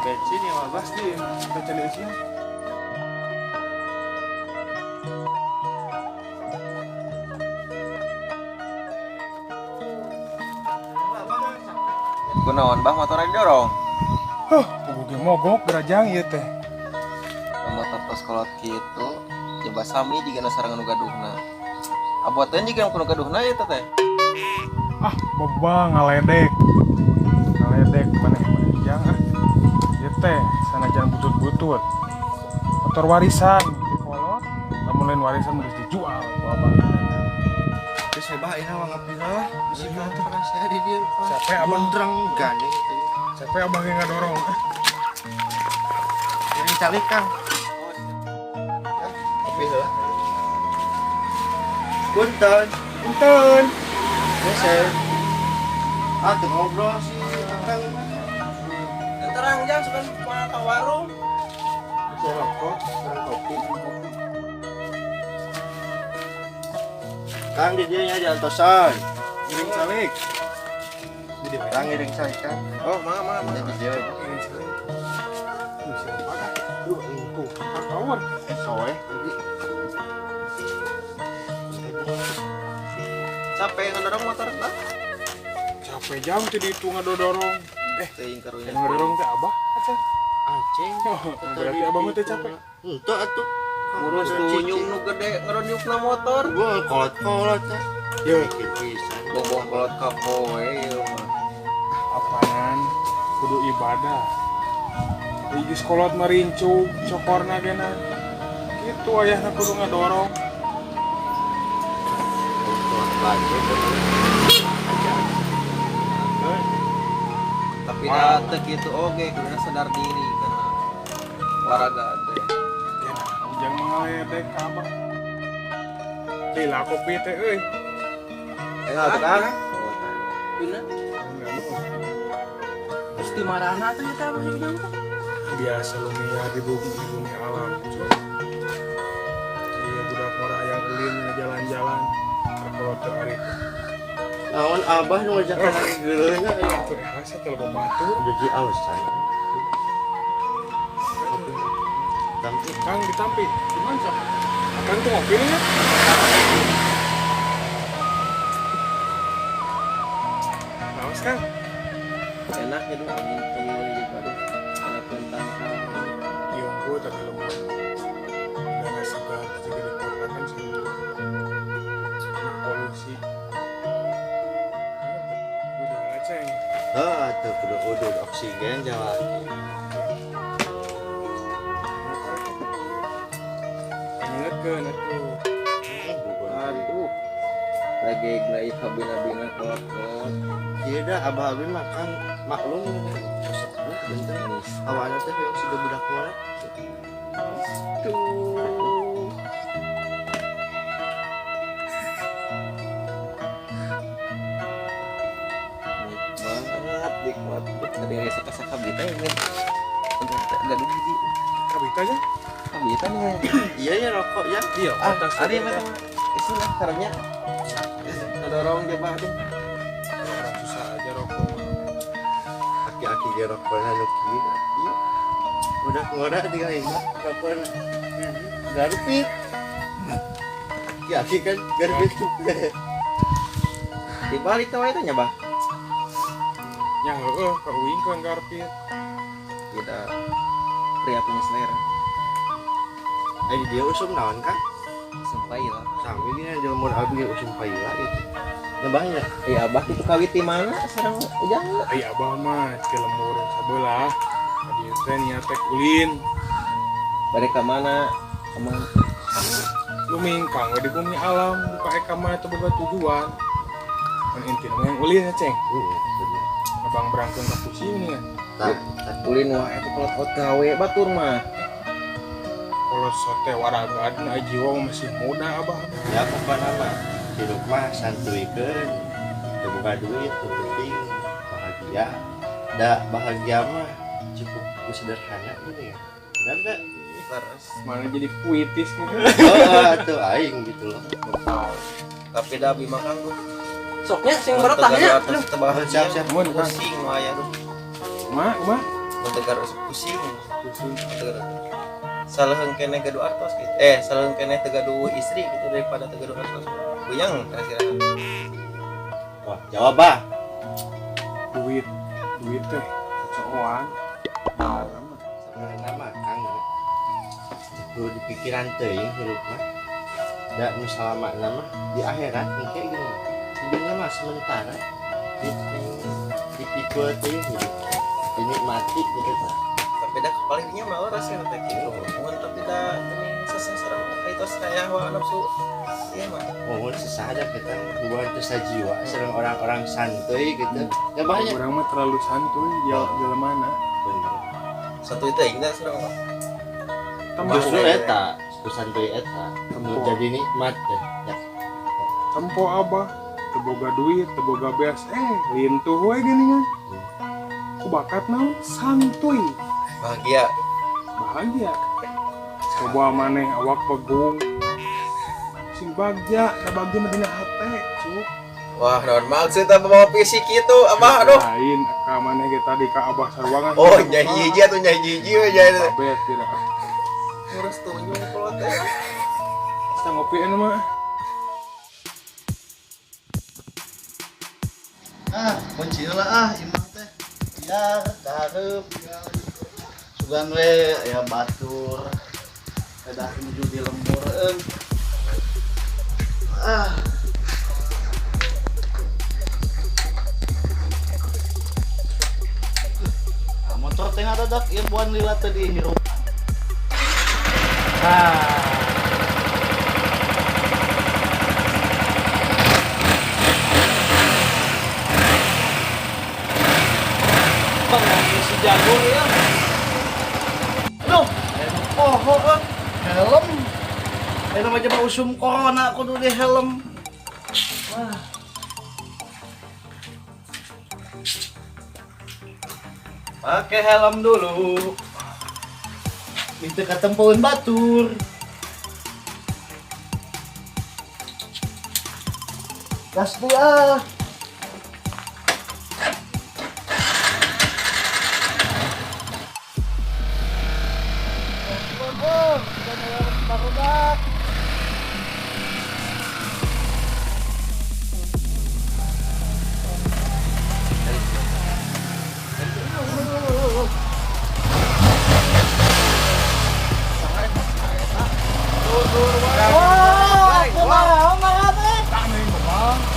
Bensin ya mah, Bah. Pasti kita cari isian. Kunaon, Bah, motornya didorong? Huh, puguh ge mogok gerajang ieu teh. Motor tos kolot kitu, coba sami jiga sareng nu gaduhna. Aboteun jiga nu gaduhna ieu teh. Ah, bebang ngaledek. Ngaledek maneh mah jang ah. Ieu teh sanajan butut-butut. Motor warisan ti kolot, lamun lain warisan mah geus dijual ku abah. Geus we, Bah, ayeuna mah ngopi lah. Bisi pernah saya di dieu. Capek, Abah. Gondreng gandeng teh. Capek abah ge ngadorong. Ah. Ngiring calik, Kang. Ya, kopi heula. Punten. Punten. Geser. Ah, teu ngobrol sih Akang mah. Terang jang sugan ka warung. Bisa rokok, kurang kopi. Kang, di dieu nya diantosan. Ngiring calik. Jadi we. Kang, ngiring calik, Kang. Oh, mangga mangga mangga. Di dieu. Ngiring calik. Tuh siapa kah? Duh, aing tuh. Kawan. Soe tadi. Capek ngedorong motor lah. Capek jam tadi itu ngadorong. Eh, Teuing karunya. yang ngadorong teh abah aja. Aceng. Oh, berarti abah mah teh capek. Henteu atuh. Ngurus tunyung nu gede ngeronyukna motor. Gua kolot-kolot teh. Ye, Mikir pisan. Bobong kolot kapoe ieu mah. Apaan kudu ibadah. Geus kolot mah rincuk, cokorna gena. Kitu ayahna kudu ngadorong. Kolot lagi. Aja. Tapi da teu kitu oge kuduna sadar diri kana waraga teh. Ya, ujang mah ngaledek ka abah. Lila kopi teh euy. Eh, atuh Kang. Guna. Terus di marana tuh kita masih ujang teh? Biasa lumia di bumi alam. Cuy. Iya, budak ngora yang ulin jalan-jalan. Kalau teu ari teh. Naon abah nu ngajakan lagi geuleuhna aya. Tuh rasa teh loba batu. Jadi alasan. Tampi. Kang ditampi. Cuman sok. Akang tuh ngopi nih ya. Naos, Kang? Enak gitu angin keluar gitu aduh. Enak tentang. Iya, gua tapi lembut. Udara segar juga di kota kan sih. Polusi. Udah ngaceng. Heuh atuh kudu udud oksigen jalan. Ingetkeun atuh. Aduh. Lagi glai kabina-bina kolot-kolot. Iya dah, abah abi mah kan maklum sepuh bentar. Awalnya teh yang sudah budak ngora. Tuh. Nikmat, nikmat. Tadi yang saka kabita ya, men. Gaduh hiji. Kabita aja? Kabita nih. Iya ya rokok ya. Iya, Ah, atas ada yang mah. Isi lah karena ngedorong coba aduh. Orang susah aja rokok. Aki-aki ge rokokna nu kieu. Iya. Budak ngora tinggal ini rokokna. Garpit. Aki-aki kan garpit. Dibalik teh wae teh nya, Bah. Ya heeh, ka uing kan garpit. Tidak pria punya selera. Eh, di dia usum naon, Kang? Sumpah lah. Sami gini di lemur abi ge usum paila gitu. Nambahnya. Eh, abah itu kawit di mana sareng ujang? Ai abah mah ti lembur sabelah. Tadi teh niat teh ulin. Balik ke mana? Kemana? Lumingkang we di bumi alam, buka eka mah teu boga tujuan. Kan intina mah yang ulin ya, Ceng. Iya, bener. Abang berangkeun ka pusing nih. Tah, tah. Ulin wae itu kolot gawe batur mah. Kalau sote waraga na jiwa masih muda abah. Ya pokoknya mah hidup mah santuikeun. Teu boga duit, teu penting bahagia. Da bahagia mah cukup ku sederhana gitu ya. Benar gak? Terus. Mana jadi puitis gitu. Oh, tuh aing gitu loh. Tapi dah abi makan gua. Soknya sing berat tah nya. Siap Siap, siap. Mun, Kang. Pusing wae aduh. Ma, ma. Mun tegar usuk pusing. Tegar. Salahkeun keneh gaduh artos gitu. Eh, salahkeun keneh teu gaduh istri gitu daripada teu gaduh artos. Puyeng kana sirahna. Wah, jawab bah. Duit, duit teh cocoan. Sebenarnya mah Kang ya. Perlu dipikiran teuing hirup mah. Da nu salamana mah di akhirat engke gini. Di dunia mah sementara. Dipikul teuing hidup. Dinikmati gitu tah. Tapi dah palingnya mah ora sih teh kitu. Mun tapi da geuning sesah sareng itu saya hawa nafsu. Iya mah. Mohon sesah ada kita hubungan teu sajiwa sareng orang-orang santuy gitu. Ya banyak. Urang mah terlalu santuy jelemana. Bener. Satu itu ingat sareng mah. Tempo. Justru eta, ku santuy eta. Nu Tempo. jadi nikmat teh. Ya. Tempo abah, teu boga duit, teu boga beas, lintuh we geuningan. Ku bakat naon? Santuy. Bahagia. Bahagia. Coba maneh awak pegung. Sing bagja, da bagja mah dina hate, cuk. Wah, naon maksud apa bawa fisik gitu, abah aduh. Lain ka maneh ge tadi ka abah sarwangan. Oh, nyai hiji atuh nyai hiji we nyai. Babet tidak. Ngurus tunjung kolot teh. Kita ngopi anu mah. Ah, kunci lah ah imah teh. Ya, kahareup. Sugan we aya batur. Kedah nuju di lembur eung. Ah. Ah, motor teh ngadadak ieu buan lila teh dihirup. Ah. Bang, si jago ya. Aduh, poho eh. Helm. Ini mah coba usum corona kudu di helm. Wah. Pakai helm dulu. Minta ketempuan batur. Gas dulu ah.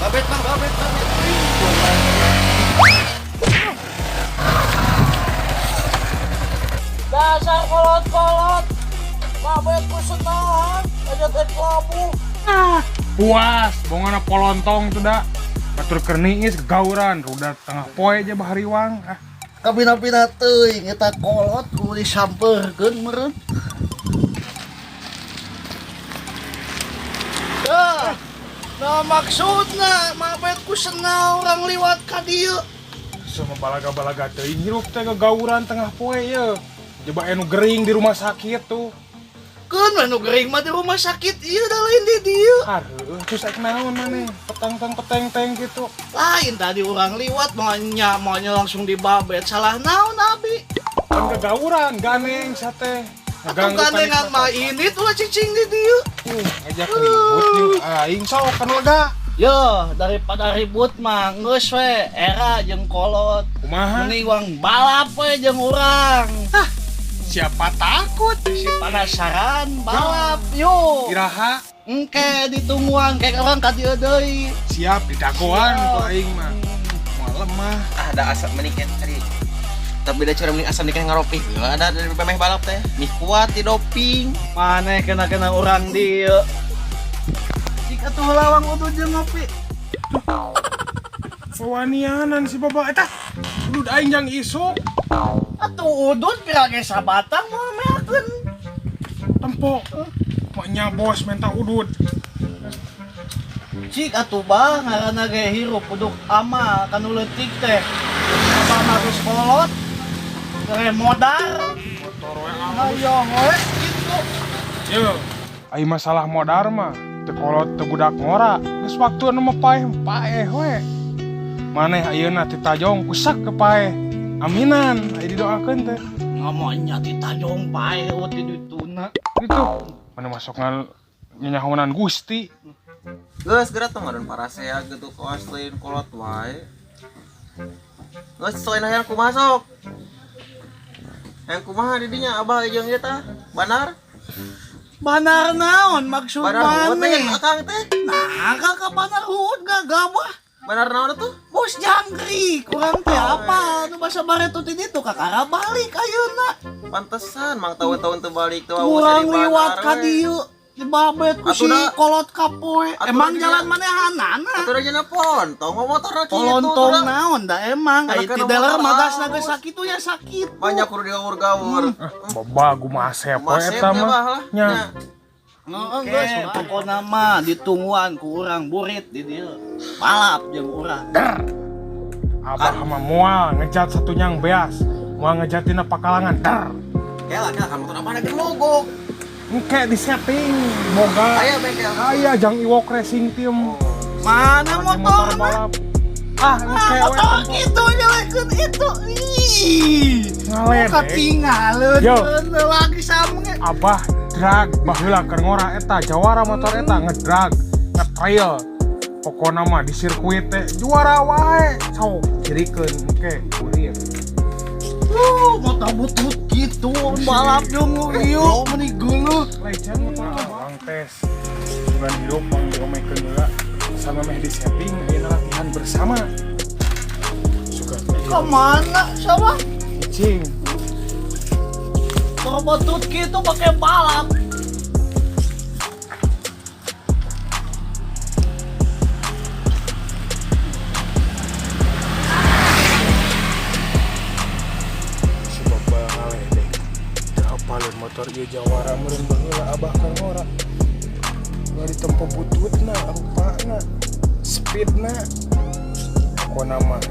Babet bang, babet, babet. Dasar kolot-kolot. Babet ku senahan, aja teh kelabu. Puas, bongana polontong tuh da. Batur keur niis gauran, ruda tengah poe aja bahariwang. Ah, Kabina-bina teuing eta kolot kudu disampeurkeun meureun. Dah. Nah maksudna mabet ku senal orang liwat ka dieu. Sama balaga-balaga teuing hirup teh gauran tengah poe ye. Coba anu gering di rumah sakit tuh. Keun we nu gering mah di rumah sakit ieu da lain di dieu. Hareuh, terus ek naon maneh? Petang-tang peteng-teng gitu. Lain tadi orang liwat maunya langsung dibabet. Salah naon abi? Kan kegauran ganeng sate. Atuh gandengan mah ini tuh lah cicing di dieu. Ngajak ribut jeung aing sok kan lega. Yo, daripada ribut mah geus we era jeung kolot. Kumaha? Mending uang balap we jeung urang. Hah, Siapa takut? si penasaran balap yuk. Iraha Engke ditungguan kayak orang ka dieu deui. siap didagoan ku aing mah. Moal lemah. Ah, ada asap menikin tadi. Tapi da cara mending asam dikan ngaropi. Heula ada dari pemeh balap teh. Mih kuat di doping. Maneh kena-kena urang dieu. Jika tuh lawang udah jeung ngopi. Sewanianan si bapak eta. Udud aing jang isuk. Atuh udut pira ge sabatang moal meakeun. Tempo. Maknya bos minta udud. Cik atuh bah ngaranna ge hirup uduk ama kanu leutik teh. Apa mah geus kolot. Teh modar. Motor we alus. Ayo we kitu. Ye. Ai masalah modar mah teu kolot teu budak ngora. Geus waktu anu mah paeh paeh we. Maneh ayeuna ti tajong kusak ke paeh. Aminan, aya didoakeun teh. Ngomongnya ti tajong pae eueuh ti dituna. Itu mana masuk ngal nyanyahonan Gusti. Geus geura tong ngadon parasea gitu kawas lain kolot wae. Geus selain hayang kumaha sok? Hayang kumaha di dinya abah jeung ieu tah? Banar? Banar naon maksud Banar huut teh maneh? akang teh. Nah, kakak banar huut gagabah. Banar naon tuh? Bos jangkrik, kurang teh apa? Nu basa bareto ti ditu kakara balik ayeuna. Pantesan mang tahun-tahun teu balik teu Kurang liwat ka dieu dibabet ku si Atuh da- kolot kapoe. Atuh Emang da jalan dia- manehanana. Atuh da nya pontong motor kitu. Polontong naon da emang Karena ai kan ti dealer motor mah gasna halus. geus sakitu ya sakitu. Banyak kudu digaur-gaur. Baba gumasep we Masep eta nya mah. bah lah. Nya. Nya. Heeh geus pokona mah ditungguan ku urang burit di dieu. Balap jeung urang. Abah mah moal ngejat satu nyang beas. Moal ngejatina pakalangan. Der. Kela kela kan motor abah lagi mogok. Engke di setting boga. Aya bengkel. Aya jang Iwok Racing Team. Mana Lagi motor mah? balap. Ah, engke we Motor itu nyelekeun itu. Ih. Ngaledek. Ketinggalan Yo. lagi samge. Abah drag baheula keur ngora eta jawara motor eta ngedrag, ngetrail. Pokona mah di sirkuit teh juara wae. Sok cirikeun engke kurir. Motor butut gitu balap jeung ieu meni geuleuh. Legend motor abah. Bang tes. Bukan hirup bang diomekeun heula. Sama meh di setting ayeuna latihan bersama. Suka Kemana sama? Cing. Motor butut gitu pakai balap. Si bapak ngaledek. Teu apaleun motor ieu jawara meureun baheula abah keur ngora. Ulah ditempo bututna, rupana, speedna. Pokona mah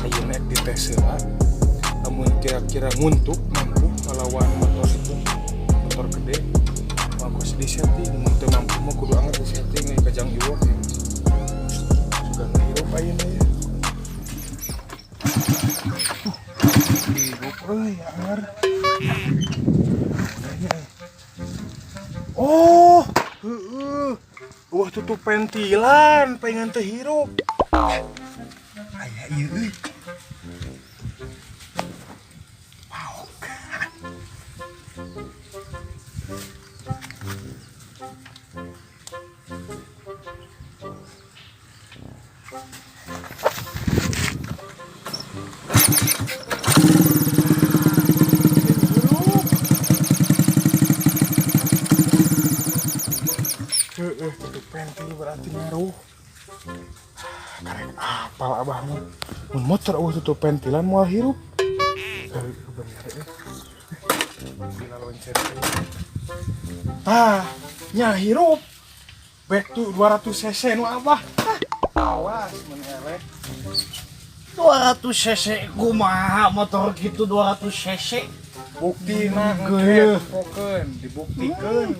ayeuna dites heula. Lamun kira-kira nguntuk mampu ngelawan motor itu, motor gede, bagus di setting. Mun teu mampu mah kudu anget di setting ka jang iwok ya. Sugan hirup ayeuna ya. Hirup euy anger. Oh, heeh. Wah tutup pentilan, pengen teu hirup. Aya ieu euy. Paok. Heeh, tutup pentil berarti ngaruh. Karek apal abah mah. Mun motor eueuh tutup pentilan moal hirup. Heuh, bener euy. Bila loncet. Tah, nya hirup. Back to 200 cc nu abah. Hah, awas mun eleh. 200 cc kumaha motor gitu 200 cc. Buktina Geuleuh. engke tempokeun, dibuktikeun.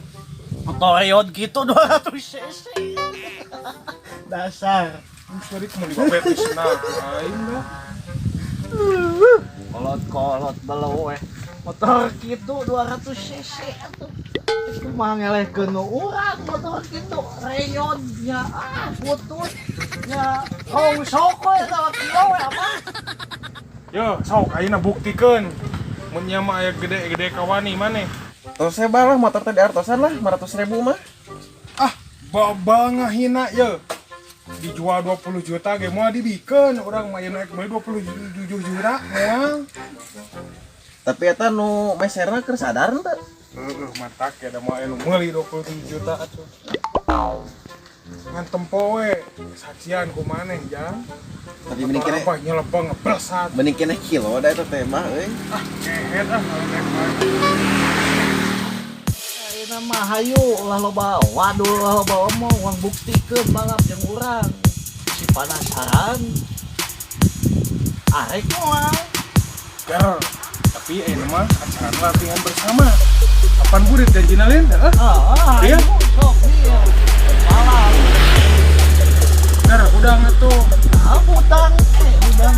Motor reot gitu 200 cc. Dasar. Sorry, mau dibabet di sana. Aing dah. Kolot-kolot belo we. Motor gitu 200 cc atuh. Kumaha ngelehkeun nu urang motor gitu reyod nya ah butut nya rongsok we eta kieu we apa. Yo, sok ayeuna buktikeun. Mun nya mah aya gede-gede kawani maneh. Tos saya lah motor teh diartosan lah 500.000 mah. Ah, babal ngahina ye. Dijual 20 juta ge moal dibikeun urang mah ayeuna ek meuli 27 juta moal. Tapi eta nu meserna keur sadar teu? Heeh, matak ya da moal anu meuli 27 juta atuh. Ngan tempo we saksian ku maneh jang. Tapi mending kene Apa nyelebang ngeblesat. mending kene kilo da eta teh mah euy. Ah, kehet ah ngaledek wae. Ayeuna mah hayu ulah loba waduh ulah loba omong uang buktikeun balap jeung urang. Si penasaran. Arek moal. Ger, tapi ayeuna mah acara latihan bersama. Kapan burit janjina lain? Heeh. Ah, Iya. hayu sok ieu. Balap. Ger, udah atuh. Ah, utang udang.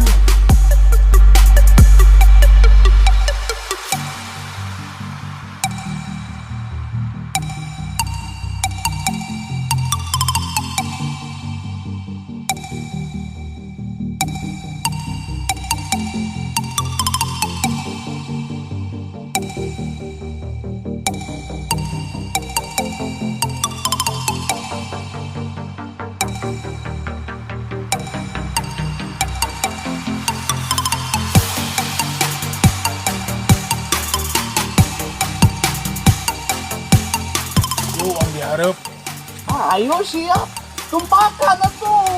Hareup. Ah, ayo siap. Tumpakan atuh.